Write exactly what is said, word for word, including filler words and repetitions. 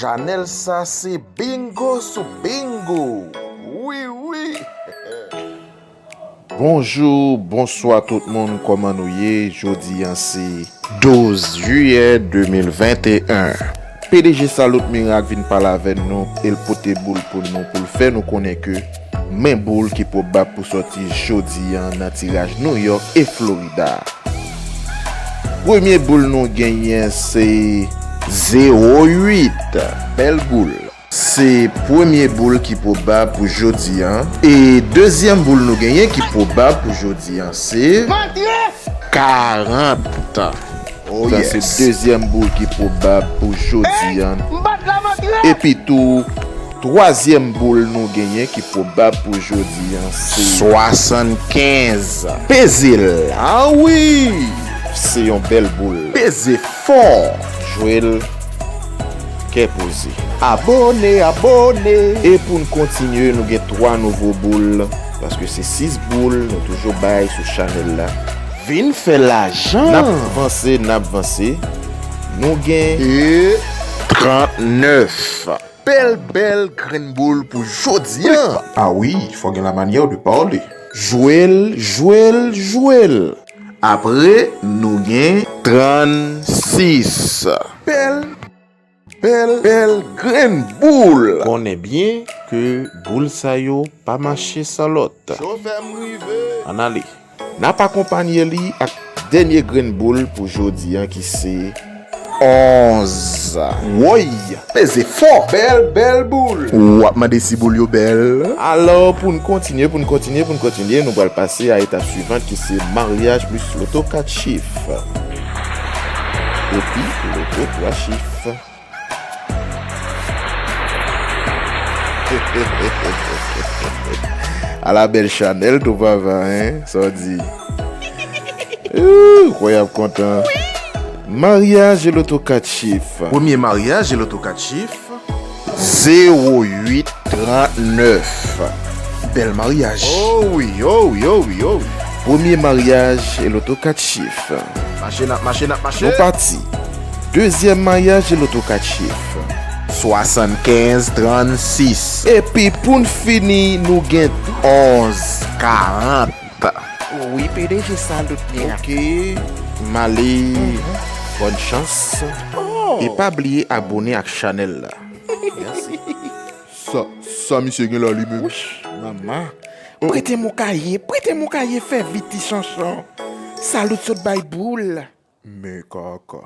Chanèl sa se bingo sou bingo. Wi, wi. Bonjou, bonswa tout moun, kòman nou ye? Jodi a se douz jiyè de mil venteyen. P D G Salut Miracle vin pale avè nou e l pote boul pou nou, pou l fè nou konnen ke men boul ki pwobab pou sòti jodi a nan tiraj New York e Florida. Premye boul nou genyen se zewo uit. Bèl boul. Se premye boul ki pwobab pou jodi a. E dezyèm boul nou genyen ki pwobab pou jodi a se karant. Oh, sa se yes. Dezyèm boul ki pwobab pou jodi a. Epi tou, twazyèm boul nou genyen ki pwobab pou jodi a se swasannkenz. Peze l. Ah wi! Se yon bèl boul. Peze fò. Jwe l kè poze. Abone, abone. E pou n kontinye, nou gen twa nouvo boul, paske se sis boul nou toujou bay sou chanèl la. Vin fè lajan. N ap vanse, n ap vanse. Nou gen e trannèf. Bèl, bèl grenn boul pou jodi a. Ah wi, fò gen la manyè de pale. Jwe l, jwe l, jwe l. Apre, nou gen trannsis. Bèl, bèl, bèl grenn boul. Konnen byen ke boul sa yo pa mache san lòt. Chofè m rive. Ann ale. N ap akonpanye li ak dènye grenn boul pou jodi a ki se onz. Woy! Peze fò! Bèl, bèl boul! W ap mande si boul yo bèl? Alò, pou n kontinye, pou n kontinye, pou n kontinye, nou pral pase a etap swivan ki se maryaj plis loto kat chif. Epi, loto twa chif. Ala bèl chanèl tou papa, hein? Sa w di? Ooh, kwè y ap kontan. Maryaj e loto kat chif. Premye maryaj e loto kat chif. Zewo uit trannèf. Bèl maryaj. Oh wi, oh wi, oh wi, oh wi. Premye maryaj e loto kat chif. Mache n ap mache, n ap mache. Nou pati. Dezyèm maryaj e loto kat chif. Swasannkenz trannsis. Epi pou n fini, nou gen onz karant. Wi, P D G Salut Miracle. Ok. M ale. Bòn chans. Oh. E pa bliye abone ak chanèl la. Mèsi. Sa, sa misye gen la li menm? Wouch, manman. Prete m yon kaye, prete m yon kaye, fè vit ti chanchon. Salut sot bay boul. Men kaka.